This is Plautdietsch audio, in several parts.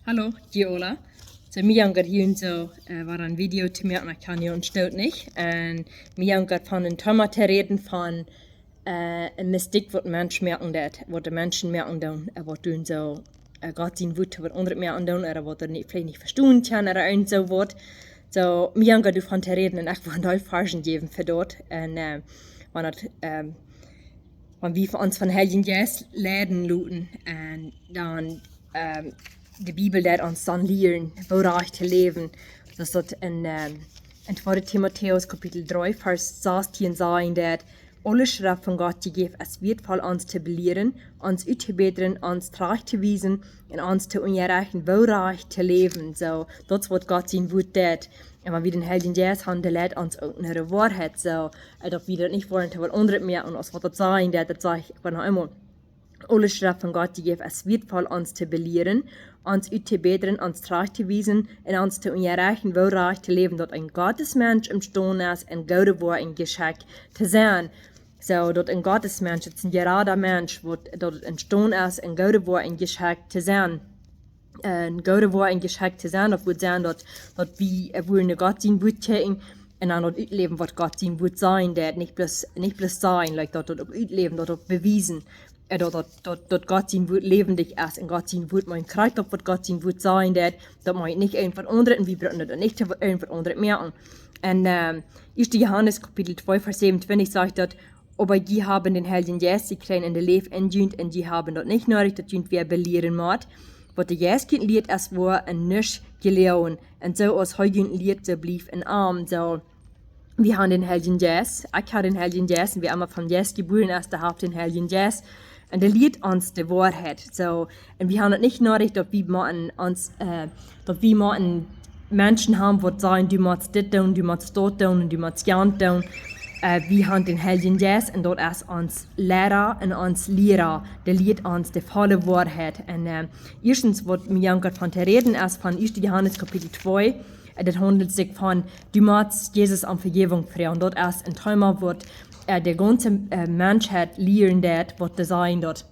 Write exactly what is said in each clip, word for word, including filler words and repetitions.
Hallo, hia Ola. So, mie jankat hia un so, äh, wada een Video to moaken, ekj kaun hia un stoot nich. Un mie jankat von een Thema to räden von, äh, een Mistake waut Menschen moaken daut, waut de Menschen moaken doonen, äh, waut doonen so, äh, Gott sien Wuat waut aundre moaken doonen, ooda waut dee nich, veleicht nich vestonen kjennen, ooda irjent so waut. So, mie jankat doavon to räden un ekj well een Varsch jäwen fa daut. Un, äh, wan daut, ähm, wan wie ons von Heiljen Jeist leiden loten un dan, ähm, de Bibel deit ons dan lieren, woo rajcht to läwen. Daut es daut en, ähm, en tweede Timotäus Kapitel dree, Varsch sastieen sajcht daut: Aule Schreft von Gott jejäft es wieetvoll ons to belieren, ons uttobätren, ons trajcht to wiesen un ons to unjarechten, woo rajcht to läwen. So, daut es waut Gott sien Wuat deit. Un wan wie dän Heiljen Jeist haben, dee leit ons uk no de Woarheit. So, äh, daut wie daut nich woaren to waut aundret moaken, aus waut daut sajcht, daut, daut sajcht, ekj woa noch eemol: Aule Schreft von Gott jejäft es wieetvoll ons to belieren, ons uttobätren, ons trajcht to wiesen un ons to unjarechten, woo rajcht to läwen, daut een Gottesmensch emstaund es, een goodet Woakj un jeschekjt to sennen. So, daut een Gottesmensch, daut es een jerada Mensch, waut, daut emstaund es, een goodet Woakj un jeschekjt to sennen. Een goodet Woakj un jeschekjt to sennen, daut wudd sennen daut, daut wie, äh, wudden no Gott sien Wuat kjikjen un dan daut utläwen waut Gott sien Wuat sajcht, daut nich bloos, nich bloos sajen, like, daut, daut uk utläwen, daut uk bewiesen, äh, daut, daut, daut, daut Gott sien Wuat läwendich es un Gott sien Wuat, mau een Krakjt opp waut Gott sien Wuat sajcht, daut, daut mau nich irjent waut aundret un wie brucken daut nich to irjent waut aundret moaken. Un, ähm, Ieeschte Johanes Kapitel twee, Varsch säwenuntwintich sajcht daut: Oba jie haben dän Heiljen Jeist jekjräajen un de Läw en junt, un jie haben daut nich needich, daut junt wäa belieren mott. Waut de Jeist junt lieet, es woa un nuscht jeloagen. Un soo aus hee junt lieet, soo blieft en am. So, wie haben dän Heiljen Jeist. Ekj hab dän Heiljen Jeist. Un wäa emma vom Jeist jebuaren es, dee haft dän Heiljen Jeist. Un dee lieet ons de Woarheit. So, un wie haben daut nich needich, daut wie motten ons, äh, daut wie motten Menschen haben waut sajen: Du motst dit doonen, du motst daut doonen un du motst jant doonen. Äh, wie haben dän Heiljen Jeist un daut es ons Liera un ons Liera. Dee lieet ons de volle Woarheit. Un, äh, ieeschtens waut mie jankat von to räden es von Ieeschte Johanes Kapitel twee. Äh, daut haundelt sikj von, du motst Jesus om Vejäwunk froagen. Daut es een Thema waut, äh, de gaunze, äh, Menschheit lieren deit, waut to sajen daut,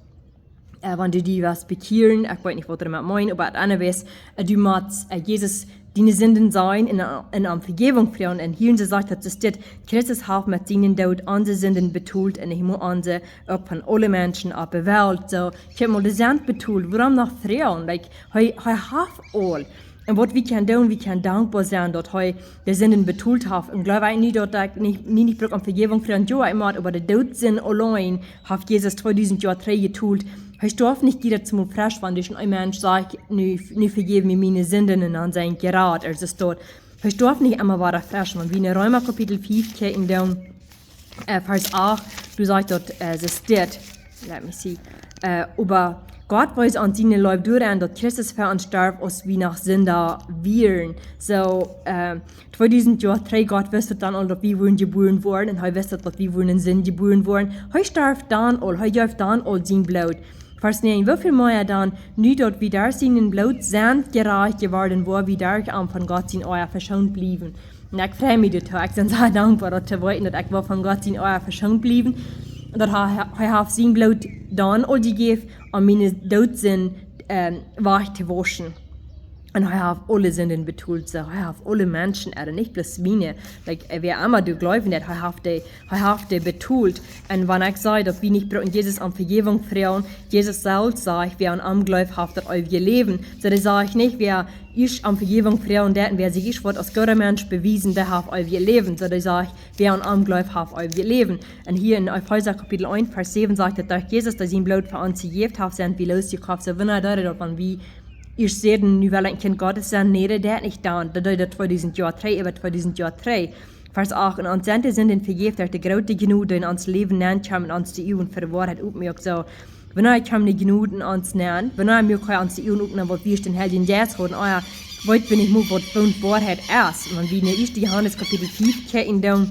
äh, wan du die west bekjieren, ekj weet nich waut dee doamet meent, oba anyways, äh, du motst, äh, Jesus diene Sinden sajen un, un om Vejäwunk froagen. Un hia sajcht daut, daut es dit: Christus haft met sienen Doot onse Sinden betolt un hee mott onse uk von aule Menschen opp de Welt. So, ekj hab mol de Sind betolt, wuarom noch froagen? Like, hee, hee haft aul. Un waut wie kjennen doonen, wie kjennen dankboa sennen daut hee de Sinden betolt haft. Un jleew ekj nich daut ekj nich, nich, nich bruck om Vejäwunk froagen, jo, ekj mott, oba de Doot Sind auleen haft Jesus tweedusent Joa trigj jetolt. Hee storf nich jiedet Mol fresch, wan een Mensch sajcht: Nu, nu vejeff mie miene Sinden, un dan sie ekj jerat. Aus daut, hee storf nich emma wada fresch, wan wie en Reema Kapitel fief kjikjen, dan, äh, Varsch acht, doa sajcht daut, äh, see steit. Let me see. Äh, oba Gott wees ons siene Leew doaraun, daut Christus fa ons storf, aus wie noch Sinda wieren. So, äh, tweedusent Joa trigj, Gott wist daut dan aul, daut wie wudden jebuaren woaren, un hee wist daut, daut wie wudden en Sind jebuaren woaren. Hee storf dan aul, hee jeef dan aul sien Bloot. Varsch näajen: Woo väl mea dan, nu daut wie derch sien Bloot sent jerajcht jeworden, woa wie derch am von Gott sien Oaja veschoont bliewen. Un ekj frei mie doatoo, ekj sie sea dankboa daut to weeten, daut ekj woa von Gott sien Oaja veschoont bliewen. Daut hee, hee haft sien Bloot dan aul jejäft, om miene Doot Sind, ähm, wajch to wauschen. Un hee haft aule Sinden betolt, so, hee haft aule Menschen, äh, nich bloos miene. Like, äh, wäa emma doa jleewen deit, hee haft dee, hee haft dee betolt. Un wan ekj saj daut wie nich brucken Jesus om Vejäwunk froagen, Jesus selfst sajcht, wäa aun am jleeft, haft daut eewje Läwen. So, dee sajcht nich, wäa ieescht om Vejäwunk froagen deit un wäa sikj ieescht woat aus gooda Mensch bewiesen, dee haft eewje Läwen. So, dee sajcht, wäa aun am jleeft, haft eewje Läwen. Un hia en Efeesa Kapitel eent, Varsch säwen sajcht daut, derch Jesus, dee sien Bloot fa ons jejäft haft, sent wie loosjekoft. So, wan hee deed daut, wan wie ieescht säden: Nu well ekj een Kjint Gottes sennen, nä, daut deed nich dan. Daut deed hee tweedusent Joa trigj, äwa tweedusent Joa trigj. Varsch acht: Un ons sent de Sinden vejäft derch de groote Jnod, dee en ons Läwen nenkjeem un ons de Uagen fa de Woarheit opmuak. So, wan hee kjeem de Jnod en ons nenn, wan hee muak hee ons de Uagen op, dan waut wie dän Heiljen Jeist hauden, oh jo, weet wie nich mol waut, waut Woarheit es. Wan wie en Ieeschte Johanes Kapitel fief kjikjen, dan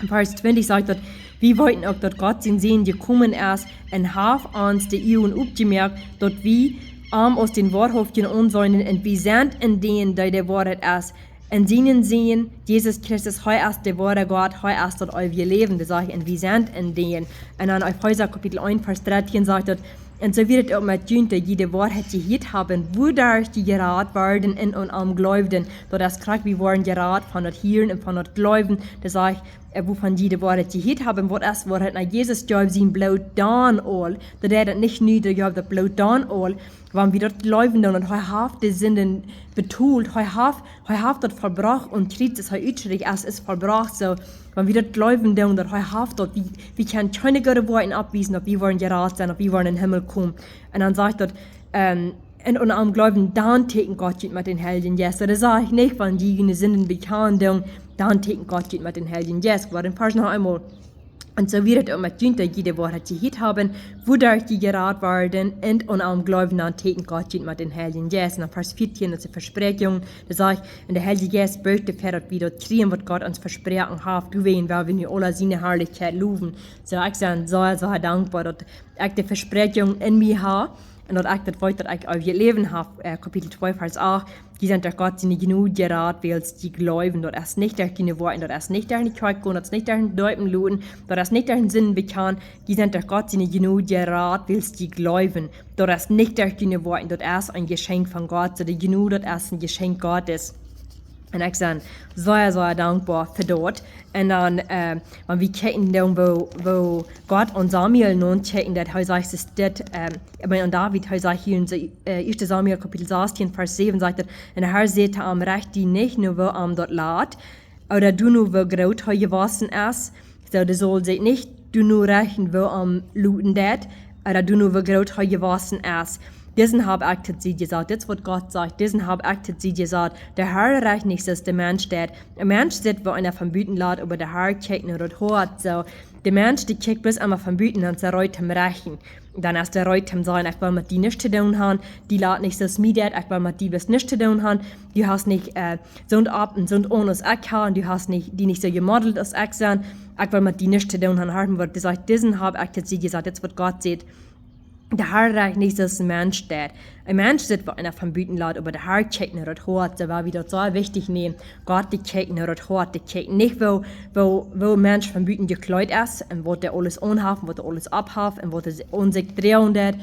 Varsch twintich sajcht daut: Wie weeten uk, daut Gott sien Sän jekomen es un haft ons de Uagen opjemoakt, daut wie am aus dän woarhauftjen aunseenen, un wie sent en dän, dee de Woarheit es, en sienen Sän, Jesus Christus, hee es de woare Gott, hee es daut eewje Läwen, daut sajcht, un wie sent en dän. Un en Efeesa Kapitel eent, Varsch dartieen sajcht daut, Un soo wia et uk met junt, dee jie de Woarheit jehieet haben, wuaderch jie jerat worden un aun am jleewden. Daut es krakjt, wie woaren jerat von daut Hieren un von daut Jleewen. Daut sajcht, wuavon jie de Woarheit jehieet haben, waut es Woarheit? Na, Jesus jeef sien Bloot dan aul. Daut deed daut nich nu, dee jeef daut Bloot dan aul. Wan wie daut jleewen doonen, daut hee haft de Sinden betolt, hee haft, hee haft daut vollbrocht un Kjriez es hee utjeschriewen, es, es vollbrocht. Soo, wan wie daut jleewen doonen, daut hee haft daut, wie, wie kjennen kjeene goode Woakjen oppwiesen, daut wie woaren jerat sennen, daut wie woaren em Himmel komen. Un dan sajcht daut, un aun am jleewden, dan tieekjent Gott junt met dän Heiljen Jeist. Daut sajcht nich, wan jie june Sinden bekjanen doonen, dan tieekjent Gott junt met dän Heiljen Jeist. Oba en Varsch noch eemol. Un soo wia et uk met junt, dee jie de Woarheit jehieet haben, wuaderch jie jerat worden, un aun am jleewden, dan tieekjent Gott junt met dän Heiljen Jeist. Un dan Varsch vieetieen, daut es de Vespräakjunk, daut sajcht, un de Heilje Jeist bircht doafäa, daut wie daut kjrieen, waut Gott ons vesproaken haft, doawäajen well wie nu aula siene Harlichkjeit lowen. Soo, ekj sie sea, sea dankboa, daut ekj de Vespräakjunk en mie hab, un daut ekj daut weet, daut ekj eewjet Läwen hab. Kapitel twee, Varsch acht. Jie sent derch Gott siene Jnod jerat, wiels jie jleewen. Daut es nich derch june Woakjen, daut es nich derch ne Kjoakj gonen, daut es nich derch ne Deepen loten, daut es nich derch ne Sinden bekjanen. Jie sent derch Gott siene Jnod jerat, wiels jie jleewen. Daut es nich derch june Woakjen, daut es een Jeschenkj von Gott. Soo, de Jnod, daut es een Jeschenkj Gottes. Un ekj sie sea, sea dankboa fa daut. Un dan, wan wie kjikjen dan, woo, woo Gott aun Samuel nontjekjen, daut hee sajcht, es dit, ekj meen, aun David, hee sajcht hia en Ieeschte Samuel Kapitel sastieen, Varsch säwen, sajcht et: Un de Herr säd to am: Recht die nich no woo am daut lat, ooda doano woo groot hee jewossen es. Soo, dee saul sikj nich doano rechten, woo am loten deit, ooda doano woo groot hee jewossen es. Disen hab ekj to die jesajcht. Dit es, waut Gott sajcht: Disen hab ekj to die jesajcht. De Herr recht nich soo aus de Mensch deit. Een Mensch sitt, woo eena von buten lat, oba de Herr kjikjt no daut Hoat. Soo, de Mensch, dee kjikjt bloos emma von buten un es reed toom rechten. Dan es dee reed toom sajen: Ekj well met die nuscht to doonen han. Die lat nich soo aus mie deit, ekj well met die bloos nuscht to doonen han. Du hast nich soont opp un soont aun aus ekj hab, un du hast nich, die nich soo jemodelt aus ekj sie. Ekj well met die nuscht to doonen han. Horcht, waut dee sajcht: Disen hab ekj to die jesajcht. Dit es, waut Gott sajcht. De Herr recht nich soo aus een Mensch deit. Een Mensch sitt, woo eena von buten lat, oba de Herr kjikjt no daut Hoat. Soo, well wie daut sea wichtich nämen. Gott, dee kjikjt no daut Hoat, dee kjikjt nich, woo, woo, woo een Mensch von buten jekjleet es un waut hee aules aun haft un waut hee aules opp haft un waut hee aun sikj droagen deit.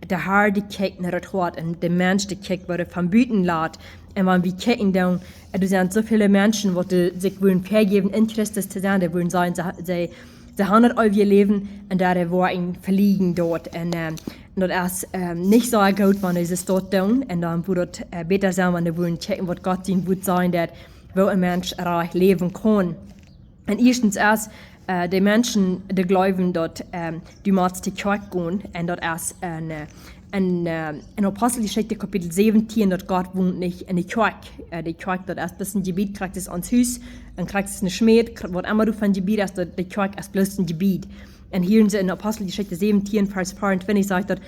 De Herr, dee kjikjt no daut Hoat, un de Mensch, dee kjikjt, woo daut von buten lat. Un wan wie kjikjen dan, doa sent soo väle Menschen, waut sikj wudden väajäwen, en Christus to sennen, dee wudden sajen, see, see, see han daut eewje Läwen, un doa woaren see velieren doa. Un, un daut es nich soo goot, wan see daut doonen. Un dan wudd daut bäta sennen, wan dee wudden kjikjen, waut Gott sien Wuat sajcht, daut, woo een Mensch rajcht läwen kaun. Un ieeschtens es, de Menschen, dee jleewen, daut du motst no de Kjoakj gonen, un daut es en, en, en Aposteljeschicht Kapitel säwentieen, daut Gott wont nich en de Kjoakj. De Kjoakj, daut es bloos een Jebied, krakjt soo aus ons Hus, un krakjt soo aus ne Schmäd, waut emma doa von Jebied es, daut, de Kjoakj es bloos een Jebied. Un hia en Aposteljeschicht säwentieen, Varsch veeauntwintich sajcht daut: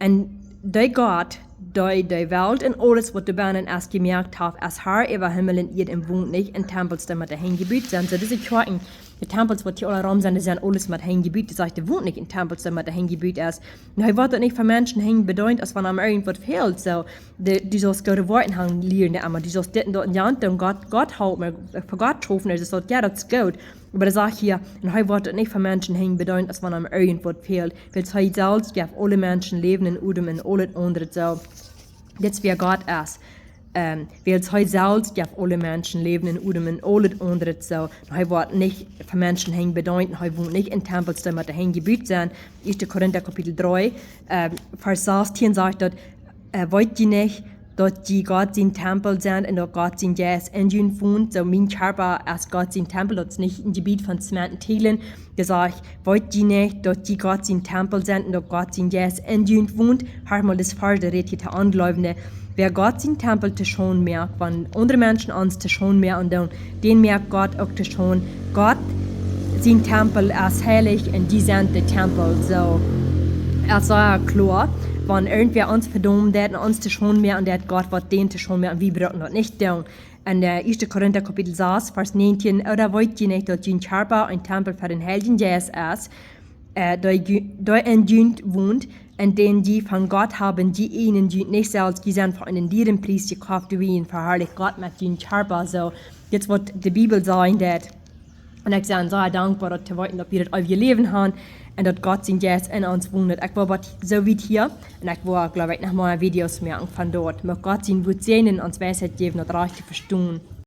Un dee Gott, dee de Welt un aules, waut doabennen es, jemoakt haft, es Herr äwa Himmel un Ieed un wont nich en Tempels, dee met de Henj jebut sent. Soo, dise Kjoakjen, de Tempels, waut hia aula rom sent, dee sent aules met Henj jebut. Daut sajcht, dee wont nich en Tempels, dee met de Henj jebut es. Un hee woat daut nich von Menschen Henj bedeent, aus wan am irjent waut fält. Soo, du saust goode Woakjen han lieren, oba du saust dit un daut un jant doonen, Gott, Gott haulpen, fa Gott schaufen, daut es daut, jo, daut es goot. Oba dee sajcht hia: Un hee woat daut nich von Menschen Henj bedeent, aus wan am irjent waut fält, wiels hee selfst jeft aule Menschen Läwen un Odem un aulet aundret. Soo, dit es, wäa Gott es. Wiels hee selfst jeft aule Menschen Läwen un Odem un aulet aundret. Soo, un hee woat nich von Menschen Henj bedeent, un hee wont nich en Tempels, dee met de Henj jebut sent. Ieeschte Korinta Kapitel dree, Varsch sastieen sajcht daut: Weet jie nich, daut jie Gott sien Tempel sent un daut Gott sien Jeist en junt wont? Soo, mien Kjarpa es Gott sien Tempel, daut es nich een Jebied von Zement un Tielen. Dee sajcht: Weet jie nich, daut jie Gott sien Tempel sent un daut Gott sien Jeist en junt wont? Horcht mol, dis Varsch, dee rät hia to Onjleewende. Wäa Gott sien Tempel to Schaund moakt, wan aundre Menschen ons to Schaund moaken doonen, dän moakt Gott uk to Schaund. Gott sien Tempel es heilich un jie sent de Tempel. Soo, et es sea kloa, wan irjentwäa ons vedaumen deit un ons to Schaunden moaken deit, Gott woat dän to Schaunden moaken, wie bruken daut nich doonen. En Ieeschte Korinta Kapitel sas, Varsch näajentieen: Ooda weet jie nich, daut jun Kjarpa een Tempel fa dän Heiljen Jeist es, dee en junt wont, un dän jie von Gott haben? Jie eejnen junt nich selfst, jie sent fa eenen dieren Pries jekoft. Doawäajen veharlicht Gott met jun Kjarpa. Soo, dit es, waut de Bibel sajen deit. Un ekj sie sea dankboa, daut to weeten, daut wie daut eewje Läwen han. Un daut Gott sien Jeist en ons wont. Ekj woa bat soo wiet hia. Un ekj woa, jleew ekj, noch mea Videos moaken von daut. Mucht Gott sien Wuat säajnen, ons Weisheit jäwen, daut rajcht to vestonen.